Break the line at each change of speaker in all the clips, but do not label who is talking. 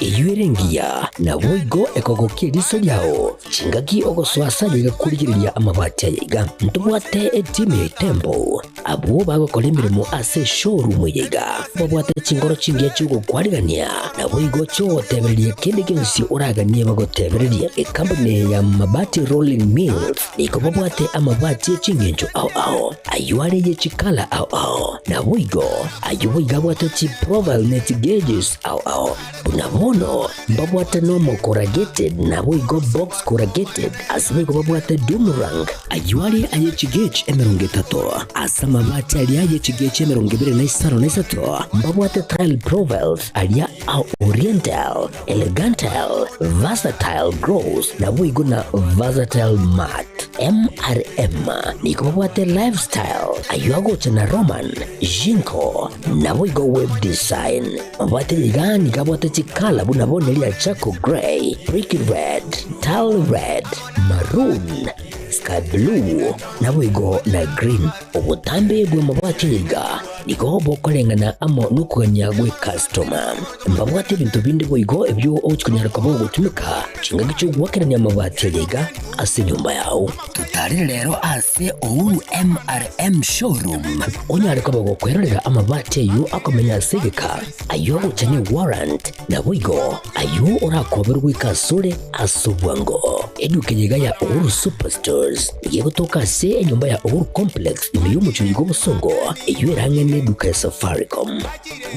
Eyio ere engiya, naboigo ekogokia eriso riao chingaki ogosoa ase aye iga korigereria amabati aye iga. Ntobwate etimu ya Itembo, abwo bagokora emeremo ase eshowroom eye iga, babwate chingoro chingiya chi'ogokwarigania, naboigo chi'ogotebereria kende gionsi oraganie bagotebererie. Ekampuni eye ya Mabati Rolling Mills nigo babwate amabati e chingencho ao ao, ayio are ye chikala ao ao, naboigo ayio boigo abwate chiprofile ne chigauges ao ao. Buna bono mbabwate normal corrugated naboigo box corrugated, ase boigo babwate doomerang, ayio are aye chigauge 30, ase amabati aria aye chigauge 25 na mbabwate tile profiles aria a oriental, elegantile, versatile gloss naboigo na versatile matte. MRM nigo babwate lifestyle, ayio agocha na Roman, Jinko, naboigo web design. Mabwate iga nigo abwate chikala buna bono eria charcoal grey, brick red, tile red, maroon, sky blue, naboigo na green. Obotambe bw'amabwate iga nigo bokoreng'ana amo nokogania gw'ekastoma. Mbabwate ebinto binde boigo ebio ogochia konyara koba ogotumeka chingaki chi'ogoakerania amabati aya iga ase enyomba yao. Totarere rero ase Uhuru MRM Showroom onyare koba gokwerorera amabati ayio akomenya ase egeka, ayio agocha ne warrant, naboigo ayio orakoberwe goika asore ase obwango. Eduka eye iga ya Uhuru Superstores nigo egotoka ase enyomba ya Uhuru Complex ime y'omochie oyo bw'obosongo, eyio ere ang'e neduka ya Safaricom.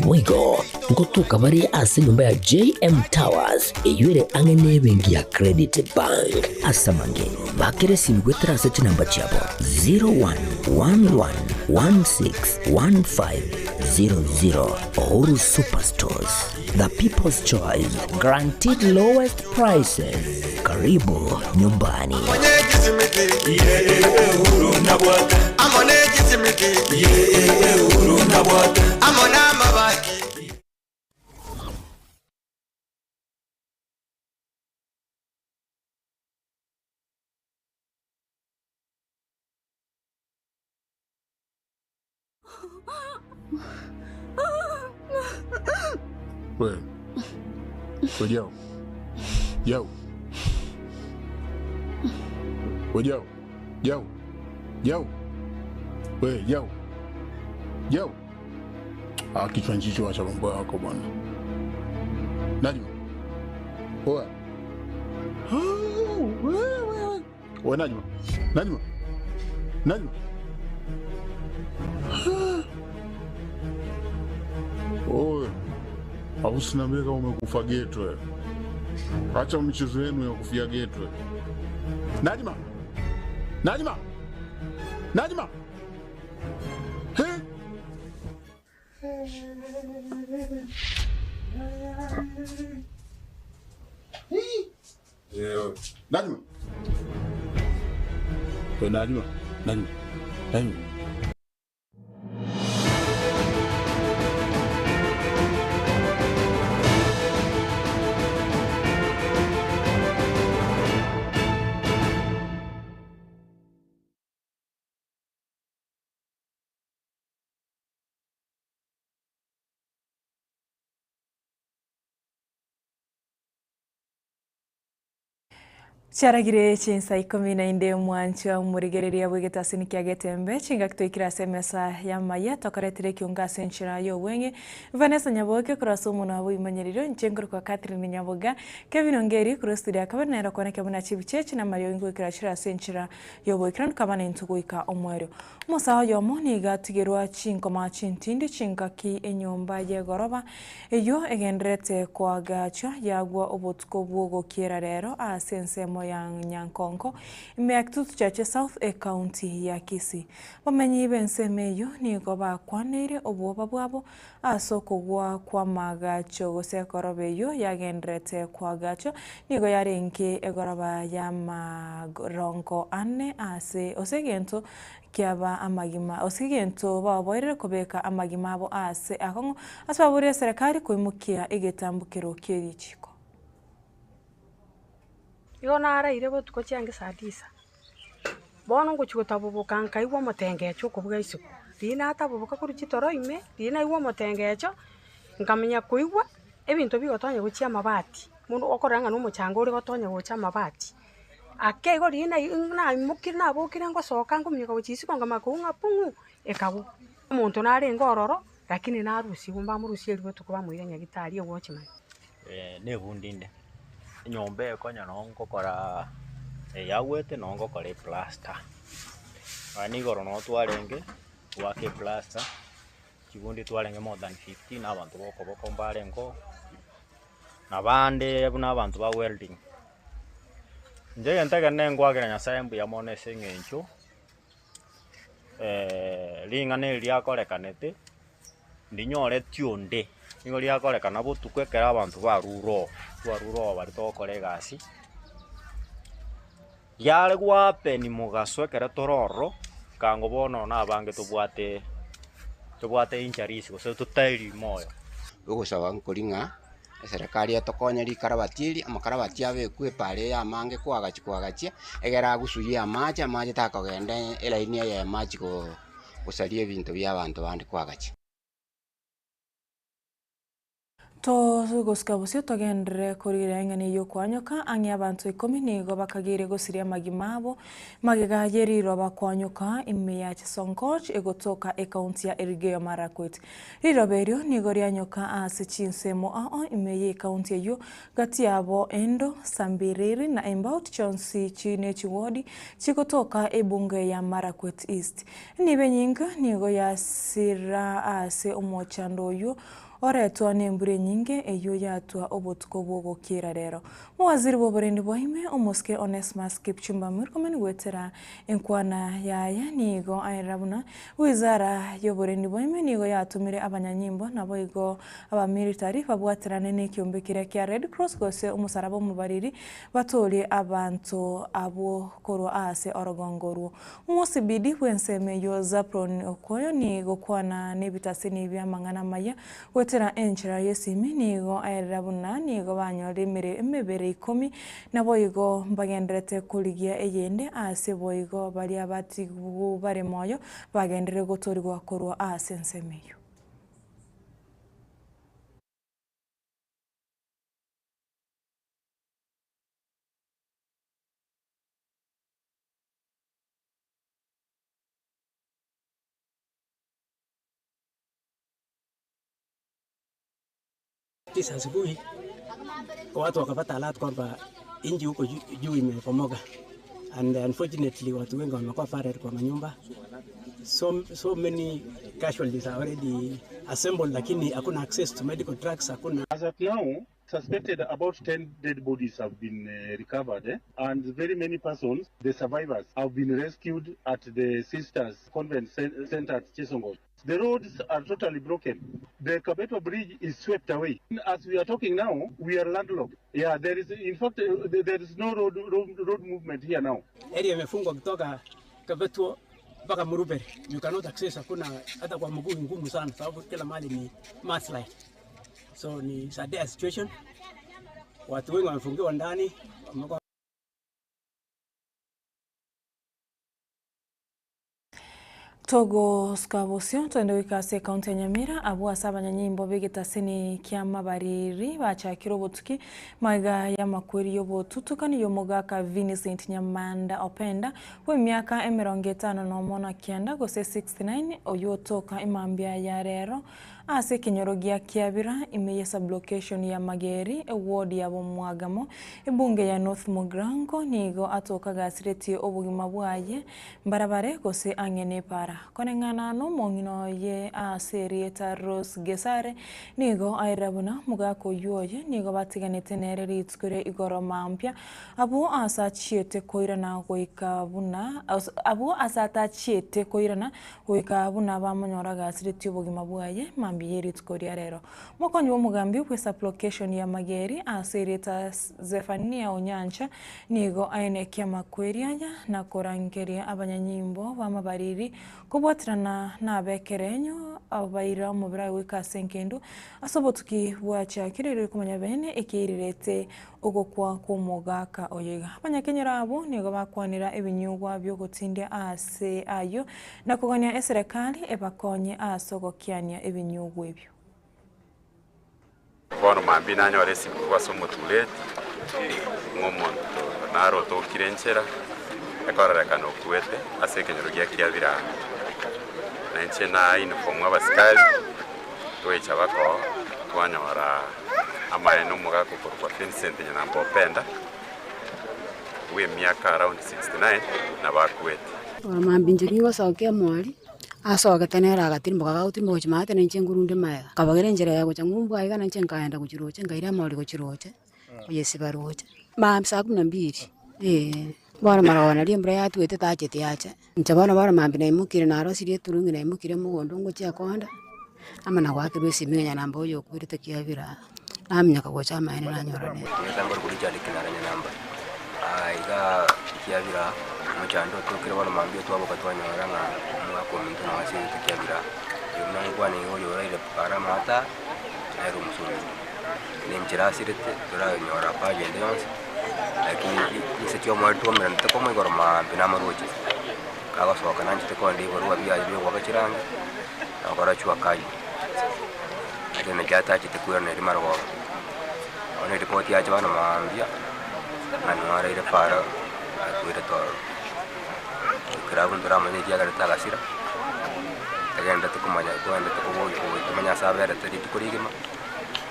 Boigo ngotoka bare ase enyomba ya JM Towers eyio ere ang'e nebenki ya Credit Bank. Ase amange, bakera esimi goetera ase chinamba chiabo 0111161500. Uhuru Superstores, the people's choice, guaranteed lowest prices. Karibu nyumbani.
We. We Jau. Jau. We Jau. Jau. Jau. We Jau. Jau. Ah, kichwa nchicho acha mambo yako bwana. Najma. Oa. Oh, we, we, we. We Najma. Najma. Najma. Oe. Au usiniambie kama umekufa geto wewe. Acha michezo yenu ya kufia geto. wewe. Najma. Najma. Najma. He? Najma. We Najma. Najma. Najma.
Chiaragire chinsa ikomi na inde omwanchwa omorigereria bw'egetasini kia Getembe, chingaki toikire ase emesa y'amaya tokoretire ekiungo ase enchera y'obweng'e. Vanessa Nyaboke korwa ase omonwa bw'oimanyererio, inche nkorokwa Catherine Nyaboga, Kevin Ongeri korwa estudio ya kabere nere okwana buna chibicha echi namariogi ngoikera chire ase enchera y'oboikeranu kaba naintwe goika omoerio. Omosae oyomo nigo atigerwa chinkoma chintindi chingaki enyomba y'egoroba eyio egendererete koagachwa yagwa obotuko bw'ogokiera rero ase ensemo ya Nyankonko ime ya Kitutu Chache South ecounty ya Kisii. Bamenyi b'ensemo eyio nigo bakwaneire obwoba bwabo ase okogwa kw'amaagacho gose egoroba eyio yagendererete koagachwa nigo yarenge egoroba y'amarongo ane ase ase egento kiaba amagima ase egento baoboerire kobeka amagima abo ase akong'u ase baborie eserekari koimokia egetambokero kie richiko.
Igo naraire botuko chiange saa tisa, bono ngochia gotaboboka nkaigwa omotengecho okobuga isiko, riria nataboboka korwa chitoro ime, riria naigwa omotengecho, nkamanya koigwa. Ebinto bigotonya gochia amabati, mono okorora ng'a na omochanga ore gotonya gocha amabati. Ake igo riria nai naimokire nabokire ngosoka nkominyoka gochia isiko nkamanya kogwa ng'a pung'u, ekagwa. Omonto narenge ororo, lakini narusiwu mbamorusie erio botuko bamoira nyagitari egwochimani.
Na ebundi inde, enyomba eye konya noo ngokora eyagwete noo ngokora eplaster. Nonya na igoro noo twarenge, goaka eplaster, chibundi twarenge more than 15 abanto ba okoboko mbarenge oo, na bande buna abanto ba welding. Inche egento ekenene nkoakera nyasaye mbuya mono ase eng'encho. Ring'ana eri riakorekanete, ndinyoreti onde, nigo riakorekana botuko ekero abanto barure oo, twarure oo baria togokora egasi, riare gohappen mogaso ekero tore ororo, ekango bono nabange tobwate tobwate injuries gose totairi moyo.
Ogosaba nkori ng'a Eserekari etokonye rikarabati eri, amakarabati abekwe epara eye amange koagachia koagachia, egere agusuie amache, amache takogenda elaini eyemo achie gosaria ebinto bia abanto bande koagachia.
Togosika bosio togenderere korigereria eng'ana eyio okwanyoka, ang'e abanto ikomi nigo bakageire gosiria amagima abo magega ye riroba kwanyoka ime ya Chesongoch egotoka ekaunti ya Elgeyo Marakwet. Riroba erio nigo rianyoka ase chinsemo ao ime y'ekaunti eyio, gati yabo Endo, Sambiriri na Embaut chionsi chi ne chiwodi chigotoka ebunge ya Marakwet East. Enibo enyinga nigo yasira ase omochando oyio oretwa nembura enyinge eyio yatwa obotuko bw'ogokiira rero. Mowaziri bw'oborendi bwa ime, omosike Onesmus Kipchumba Murkomen goetera enkwana yaye nigo aerera buna Wizara y'oborendi bwa ime nigo yatomire abanyanyimbo naboigo abamilitari babwaterane nekiombe keria kia Red Cross gose omosaraba omobariri batoorie abanto abwo korwa aase orogongo orwo. Omosibidi bw'ensemo eyio Zablon Okoyo nigo gokwana nebitasini bi'amang'ana amaya Goetera enchera y'esimi nigo aerera buna nigo banyorire emere emebere ikomi, naboigo mbagendererete korigia eyende, ase boigo baria batigwe bare moyo bagenderere gotoorigwa korwa ase ensemo eyio.
Tisa asubuhi watu wakapata alert kwamba inji huko juu imebomoka and unfortunately watu wengi wamekuwa buried kwa manyumba so, so many casualties are already assembled lakini hakuna access to medical trucks hakuna
As at now, suspected about 10 dead bodies have been uh, recovered eh? and very many persons, the survivors, have been rescued at the Sisters Convent Center at Chesongo. The roads are totally broken. The Kabeto Bridge is swept away. As we are talking now, we are landlocked. Yeah, there is, in fact, uh, there is no road, road, road movement here now.
Area imefungwa kutoka Kabeto mpaka Murubere. You cannot access, hakuna hata kwa mguu ngumu sana sababu kila mahali ni mudslide. So ni sad situation. Watu wengi wamefungiwa ndani.
Togosuka bosio twende goika ase ekaunti ya Nyamira abwo ase abanyanyimbo b'egetasini kia Mabariri bachakire obotuki magega y'amakweri y'obotutukani y'omogaka Vincent Nyamanda Openda bw'emiaka emerongo etano nomo na kianda gose 69 oyio otoka emambia ya rero Ase ekenyoro gia Kiabira, ime ye sublocation ya Mageri, eward ya Bomwagamo, ebunge ya North Mugirango nigo atoka gasiretie obogima bwaye mbarabare gose ang'e nepara. Koreng'ana nomong'ina oye ase erieta Rose Gesare nigo aerera buna mogaka oyio oye nigo batiganete nere rituko ria igoro mambia abwo ase achiete koirana goika buna abwo ase atachiete koirana Goika buna bamonyora gasiretie obogima bwaye mambia ye rituko ria rero. Mokonyi bw'omogambi bw'esaplocation ya Mageri ase erieta Zephania Onyancha nigo aenekia amakweri aya na korangeria abanyanyimbo b'amabariri kobwaterana nabekerenyo abaira omobere aye goika ase engendu ase obotuki bwachakire erio komanya bene ekeirirete Ogokwa kw'omogaka oyo iga. Abanyakenyoro abwo nigo bakwanera ebinyugwa bi'ogotindia aase ayio, na kogania eserekari ebakonye ase ogokiania ebinyugwa ebio.
Bono mambia nanyora esimi korwa ase omotureti, ng'a omonto nare otokire enchera, ekororekana okwete ase ekenyoro gia Kiabirani. Na inche na uniform abasikari, twaecha bakoo, twanyora amaene omogaka okorokwa Vincent Nyanamba Openda, bwa emiaka around 69, nabo akwete.
Bono mambia inche nigosokia omwari, asogete nere agatirimboka gagotirimboka gochia maate na inche nkorunde magega. Akabagera enchera ya gocha ng'umbu aiga na inche nkaenda gochia roche nkaira amawori gochia roche, koyesiba roche. Mambia saa kumi na mbili, eh. Bono marogoba naria embura yatwete tacheti yacha, inche bono bono mambia naimokire narosirie eturungi naimokire mogondo ngochia konda, amo na goakerwa esimi ng'a nyanamba oyo okwerete kiabera aa, naminyoka gocha amaene nanyora nere.
Erieta ngoro Richard Kinara Nyanamba, igaa kiabera omochando otokire bono mambia twaboka twanyora ng'a omwaka ominto noo asirete kiabera, oyo buna nkwane iga oyo oraire are amaata, nere omosominto. Na enchera asirete toranyora habari ende yonsi, lakini rinse chi'omoerio twamoiranete komo igoro maambia namaroche, kagosoka nanchete kogenda ebibarua biaye bia ogoaka chirangi, na gokora jua kali, lakini naki atachete koirana erio marogoba. Bono eripoti yacha bono maambia, ng'a nigo araire para akwete ororo. Ekero abwo ntoramanye ekiagerete agasira, togenderete komanya togenderete koboria tomanye ase aberete rituko rigima.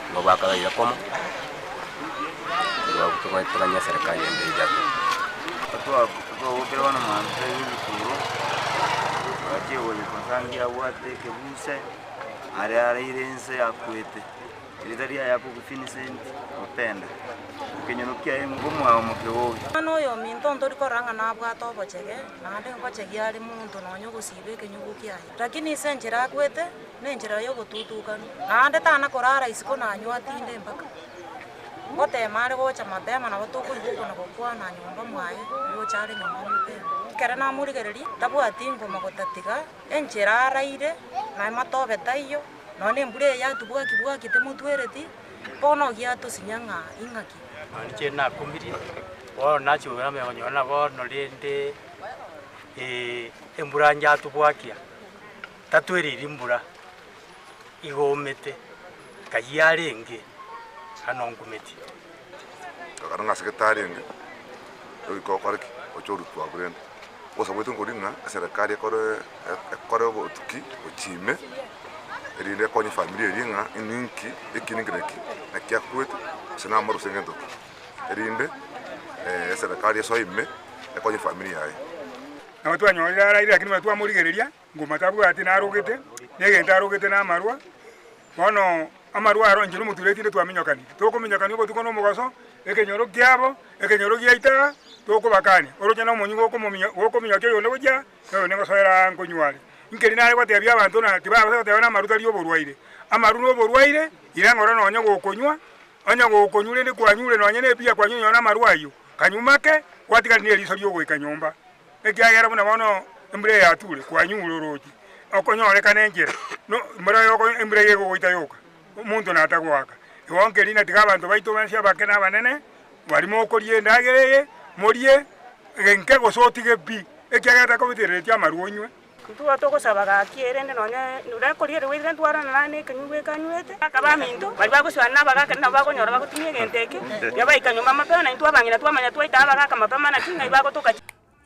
Nigo bakabeire komo, korwa abwo toganye eserekari ende echape.
Twabokire bono mambia y'ebikuro, twachia gocha twasangia abwate ekebuse, aria araire inse akwete, erieta riaye akobua Vincent Openda, ekenyoro kiaye ngomwao mokegogi.
Omwana oyo ominto ntori korora ng'a nabwate obochege, naende ngochegia are monto nonya ogosiba ekenyugu kiaye. Lakini ase enchera akwete, Nenchera y'ogotutukana, naende tana korara isiko nanywa atinde mpaka. Ngoteema are gocha mapema nabo tokoigwa okona gokwana nyomba mwaye, ngocha are nyomba mapema. Ekero namorigereria, tabwati ngoma gotatiga enchera araire, naye matobe taiyo, nonya na embura eye yatubwaki bwaki temotwereti, bono giatosinya ng'a ing'aki.
Nonya inche nakumirie, bono nachia kogenda manya konyora ng'a bono rende embura yatubwakia. Tatwereiri mbura igo omete, kayia arenge ano nkumetie.
Gakana ng'a ase gete arenge, goika okore ki? Oche orutwe abwo rende. Ogosaboete nkori ng'a eserekari ekore ekore obotuki gochia ime, erinde ekonye efamiri eria ng'a ninki eki ninki naki naki akwete, gose namorwe gose ngento ki. Erinde eserekari esoe ime, ekonye efamiri yaye.
Nabo twanyorire araire, lakini buna twamorigereria, ngoma tabwati narogete, na egento arogete namarwa. Bono amarwa aro inche nomotureti inde twaminyokania. Tokominyokania obotuko na omogaso, ekenyoro kiabo, ekenyoro giaito aa, tokobakania. Oroche na omonywa gokomominyo gokominyokia oyonde gochia, na oyonde ngosoera aa nkonywa are. Nkeri nare gotebia abanto ng'a tibabasa goteba namaru tari oborwaire. Amaru noborwaire, ira ng'ora nonye gokonywa, onye gokonywa rende kwanyure nonye na ebiya kwanyure nonye na amarwa ayio, kanywa make, gwatigari na eriso riogoika nyomba. Ekiagera buna bono embura eye yature, kwanyure orooche, okonyorekana enchera, no embura yoko embura eye egogoita yoka, omonto natagoaka. Igo nkeri na tiga abanto baito bonsi abake na abanene, baria mokoria endagera eye, morie enke gose otige pi, ekiagera takobetereretie amarwa onywe.
Intwe togosaba gaki erinde nonya nonya korierigwa iga ntwarana naye na ekenyugwa ekanywete. Abaminto baria bagosoana na abagaka nabo bakonyora bagotumia egento eke, riabaika nyomba mapema, na intwe abang'ina twamanya twaita abagaka mapema naki ng'ai bagotoka.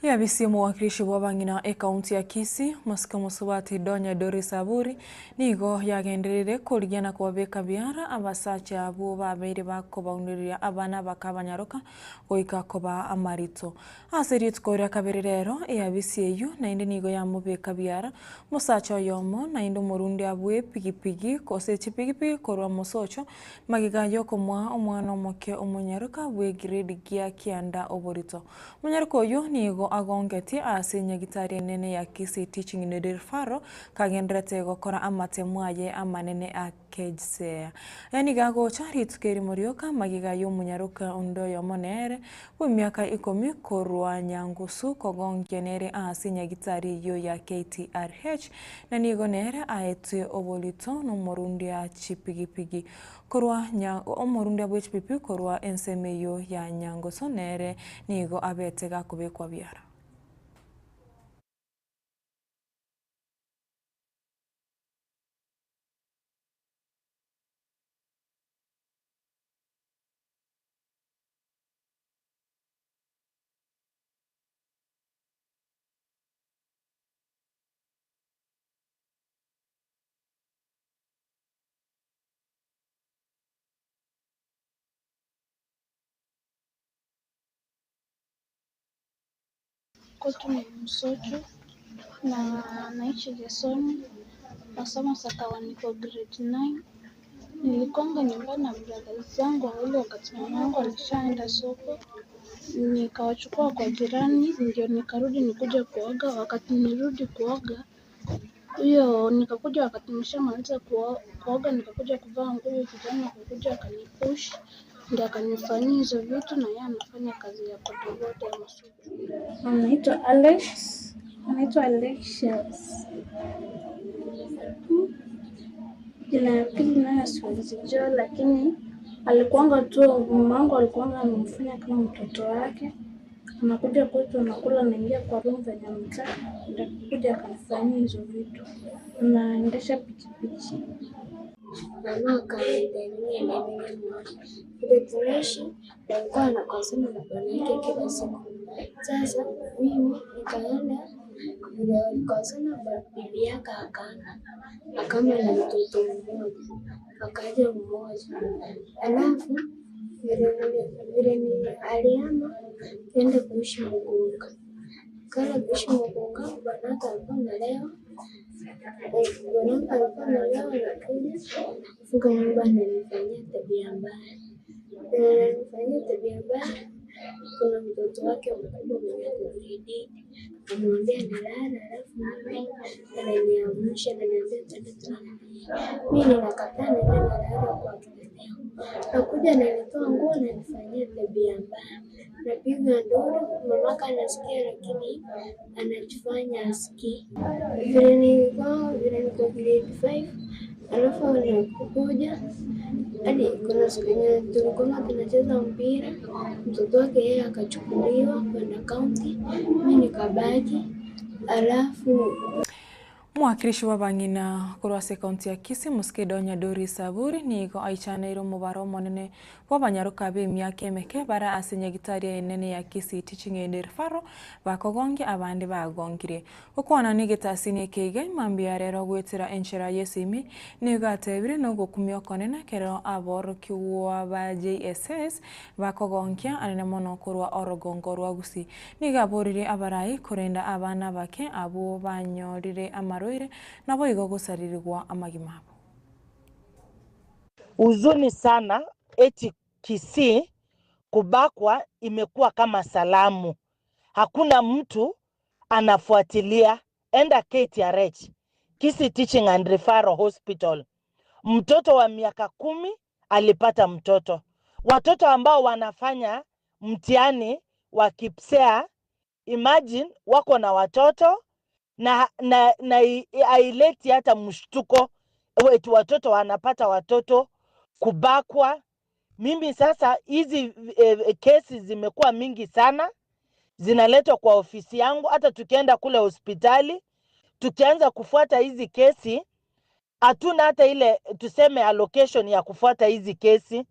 Yabisi omowakilishi bw'abang'ina ekaunti ya Kisii, Mosike Mosubati Donya Doris Aburi, nigo yagenderire korigia na kobabeka biara abasacha abwo babeire bakobaunereria abana baka abanyaroka goika koba amarito. Ase rituko ria kabere rero, eabisi eyio naende nigo yamobeka biara omosacha oyomo, naende omorundia bw'epigipigi gose chipigipigi korwa mosocho, magega y'okomoa omwana omoke omonyaroka bw'egrade gia kianda oborito. Omonyaroka oyio nigo agongetie ase nyagitari enene ya Kisii Teaching and Referral kagendererete gokora amatemo aye amanene a Kejsea. Aya nigo agocha rituko erimo rioka magega y'omonyaroka onde oyomo nere bw'emiaka ikomi korwa Nyangusu kogonkia nere ase nyagitari eyio ya KTRH na nigo nere aetwe oborito nomorundia chipigipigi korwa omorundia bwe chipipi korwa ensemo eyio ya Nyangusu nere nigo abete gakobekwa biara.
Kwetu ni Msocho na naishi Gesoni. Nasoma Sakawa, niko grade 9. Nilikuanga nyumbani na brothers zangu wawili wakati mama yangu alishaenda soko, nikawachukua kwa jirani, ndio nikarudi nikuja kuoga. Wakati nirudi kuoga huyo nikakuja, wakati nishamaliza kuoga nikakuja kuvaa nguo, kijana akakuja akanipush, ndio akanifanyia hizo vitu, na yeye anafanya kazi ya bodaboda ya Masuju. Anaitwa Alex, anaitwa Alexius. Jina ya pili nayo siwezi jua, lakini alikuanga tu mamangu alikuanga anamfanya kama mtoto wake. Anakuja kwetu anakula, anaingia kwa room venye anataka, ndio akakuja akanifanyia hizo vitu. Anaendesha pikipiki.
Mama akanidhania na mimi vile tunaishi, walikuwa wanakosana na bwana yake kila siku. Sasa mimi nikaenda vile walikosana, bibi yake akaana akama na mtoto mmoja, akaja mmoja, alafu vile ni alihama kenda kuishi Mugunga. Kaenda kuishi Mugunga, bwanake alikuwa analewa Bwanangu alikuwa analewa anakuja kufunga nyumba ananifanyia tabia mbaya. Ananifanyia tabia mbaya. Kuna mtoto wake mkubwa mwenye ako grade eight. Namwambia nalala, alafu mimi ananiamsha ananiambia twende tulale. Mimi ninakataa naenda nalala kwa kitanda yangu. Nakuja ananitoa nguo ananifanyia tabia mbaya. Napiga nduru, mamake anasikia lakini anajifanya asikii. Vile nilikuwa vile niko grade 5 alafu anakuja hadi kuna siku yenye tulikuwa tunacheza mpira, mtoto wake yeye akachukuliwa kwenda county, mimi nikabaki, alafu
Omowakilishi bw'abang'ina korwa ase ekaunti ya Kisii, Mosike Donya Doris Aburi nigo aichaneire omobaro omonene bw'abanyaroka b'emiaka emeke bare ase nyagitari enene ya Kisii Teaching and Referral bakogongia abande bagongire. Gokwana negetasini eke iga mambia rero goetera enchera y'esimi nigo atebire nogokumia okonene ekero aborokigwa ba JSS bakogonkia anene mono korwa orogongo rwa Gusii. Nigo aboririe abarai korenda abana abake abwo banyorire amarwaire naboigo gosaririgwa amagima abo.
Huzuni sana eti Kisii kubakwa imekuwa kama salamu, hakuna mtu anafuatilia. Enda KTRH, Kisii Teaching and Referral Hospital, mtoto wa miaka 10 alipata mtoto. Watoto ambao wanafanya mtihani wa KPSEA, imagine wako na watoto na haileti hata mshtuko eti watoto wanapata watoto kubakwa. Mimi sasa hizi kesi zimekuwa mingi sana, zinaletwa kwa ofisi yangu. Hata tukienda kule hospitali tukianza kufuata hizi kesi, hatuna hata ile tuseme allocation ya kufuata hizi kesi.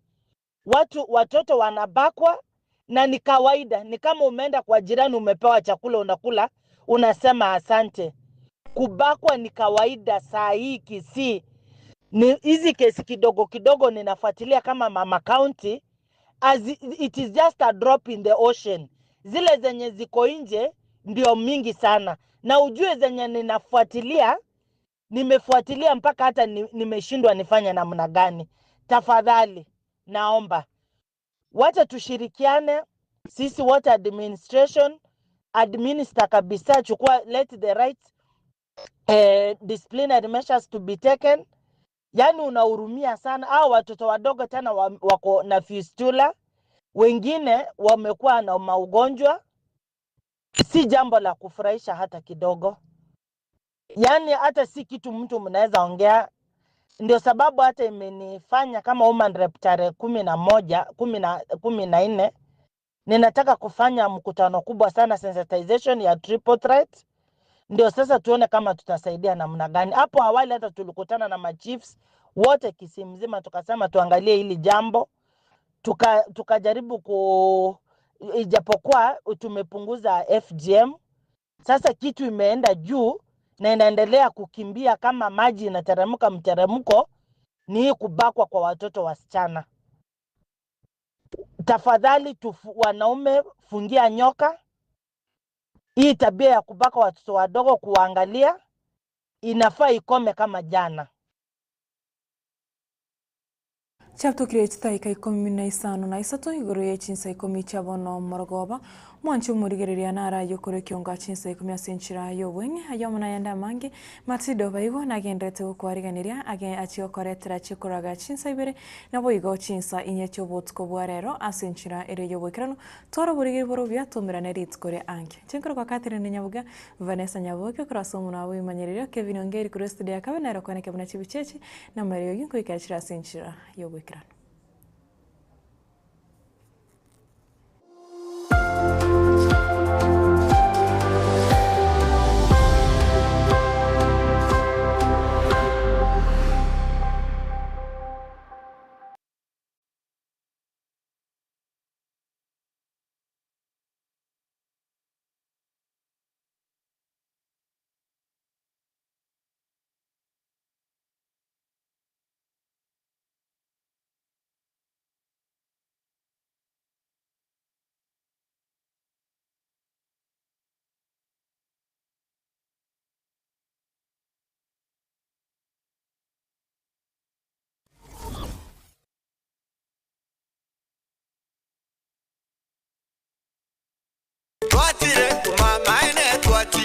Watoto wanabakwa na ni kawaida, ni kama umeenda kwa jirani umepewa chakula unakula, unasema asante. Kubakwa ni kawaida saa hii Kisii. Ni hizi kesi kidogo kidogo ninafuatilia kama mama county, as it is just a drop in the ocean. Zile zenye ziko nje ndio mingi sana, na ujue zenye ninafuatilia, nimefuatilia mpaka hata nimeshindwa nifanye namna gani. Tafadhali naomba wacha tushirikiane sisi wote, administration administer kabisa, chukua let the right disciplinary measures to be taken. Yani unahurumia sana hao watoto wadogo, tena wako na fistula, wengine wamekuwa na maugonjwa. Si jambo la kufurahisha hata kidogo, yani hata si kitu mtu mnaweza ongea. Ndio sababu hata imenifanya kama woman rep tarehe 11, 14 ninataka kufanya mkutano kubwa sana sensitization ya triple threat, ndio sasa tuone kama tutasaidia namna gani. Hapo awali hata tulikutana na machiefs wote Kisii mzima, tukasema tuangalie hili jambo, tukajaribu ku, ijapokuwa tumepunguza FGM, sasa kitu imeenda juu na inaendelea kukimbia kama maji inateremka mteremko, ni hii kubakwa kwa watoto wasichana. Tafadhali wanaume fungia nyoka. Hii tabia ya kubaka watoto wadogo kuwaangalia inafaa ikome kama jana.
Chiatokire chitaika ikomi na isano na isato igoro ye chinsa ikomi chia bono morogoba, mwanche omorigereria naro ayio korwa ekiongo chinsa ikomi ase enchera ya obweng'e ayio amo nayende amange Matilda Obaigwa nagenderete gokwarigeneria age achie gokoretera achie koraga chinsa ibere naboigo chinsa inye chia obotuko bwa rero ase enchera ere ya oboikeranu twara oborigeri bore obuya twaumerane rituko ria ange. Inche nkorokwa Catherine Nyabuga, Vanessa Nyaboke korwa ase omonwa bw'ebimanyererio, Kevin Ongeri korwa estudio ya kabe nere okwaneke buna chibicha echi, na amariogi nkoikera chire ase enchera y'oboikeranu.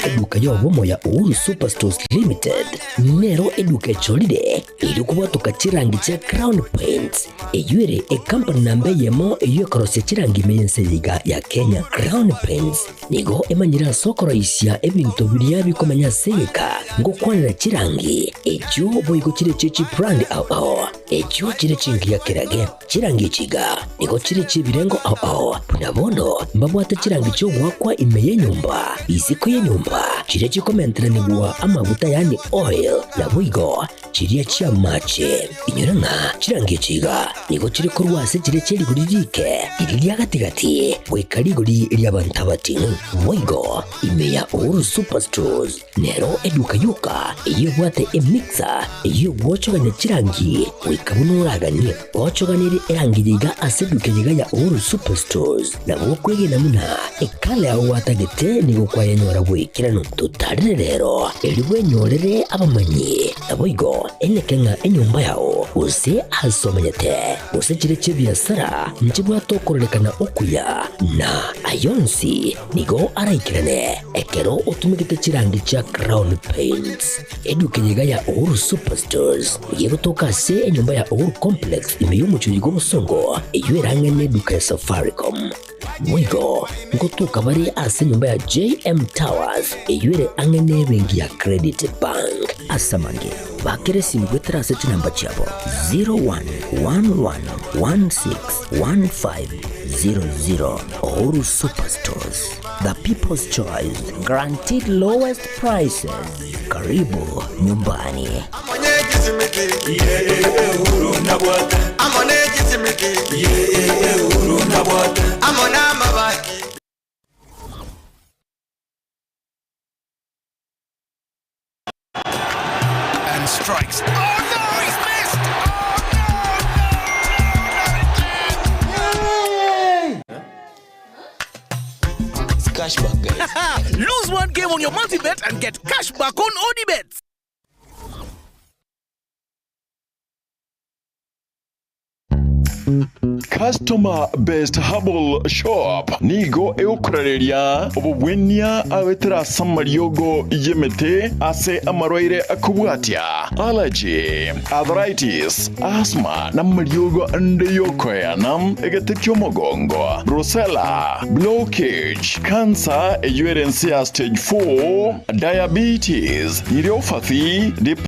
Eduka y'obomo ya Uhuru Superstores Limited nero eduka echorire erio kobwatoka chirangi chia Crown Paints eyio ere ecompany namba eyemo eyio ekorosia chirangi ime y'ense eye iga ya Kenya. Crown Paints nigo emanyire ase okoroisia ebinto biria bikomenya ase egeka ngokwanera chirangi echio boigo chire chie chibrand ao ao echio chire chingiya kerage. Chirangi echi iga nigo chire chi'ebirengo ao ao, buna bono mbabwate chirangi chi'ogoakwa ime y'enyomba, isiko y'enyomba, chiria chikomenteranigwa amaguta yaani oil, naboigo chiria chi'amache. Inyora ng'a chirangi echi iga nigo chire korwa ase chiria chie rigori rike, riria ria gati-gati, goika rigori ri'abanto abating'u. Boigo ime ya Uhuru Superstores Nero eduka yoka eyio ebwate emixer eyio egwochogania chirangi goika buna oraganie. Ochoganirie erangi yiga ase eduka yiga ya Uhuru Superstores nabo okwegena buna ekala yao gwatagete nigo kwayenyora bw'ekeranu. Totarire rero erio bwenyorere abamanyi naboigo eneke ng'a enyomba yao gose ase omenyete gose chire chi'ebiasara nchibwate okororekana okuya na ayonsi Nigo araikerane ekero otumegete chirangi chia Crown Paints. Eduka eye iga ya Uhuru Superstores nigo egotoka ase enyomba ya Uhuru Complex ime y'omochie oyo bw'obosongo eyio erang'e neduka ya Safaricom. Boigo ngotoka bare ase enyomba ya JM Towers eyio ere ang'e nebenki ya Credit Bank. Ase amange, bakera esimi goetera ase chinamba chiabo 0111161500. Uhuru Superstores, the people's choice, guaranteed lowest prices. Karibu nyumbani.
And strikes. Oh no, he's missed!
It's cashback, guys.
Lose one game on your multi-bet and get cash back on Odibets.
Customer Best Herbal Shop nigo egokorareria obobwenia agoetera ase amariogo y'emete ase amarwaire akobwatia allergy, arthritis, asthma na amariogo ande y'okoeana, egete ki'omogongo, brucella, blockage, cancer eyio ere ense ya stage 4, diabetes, neuropathy,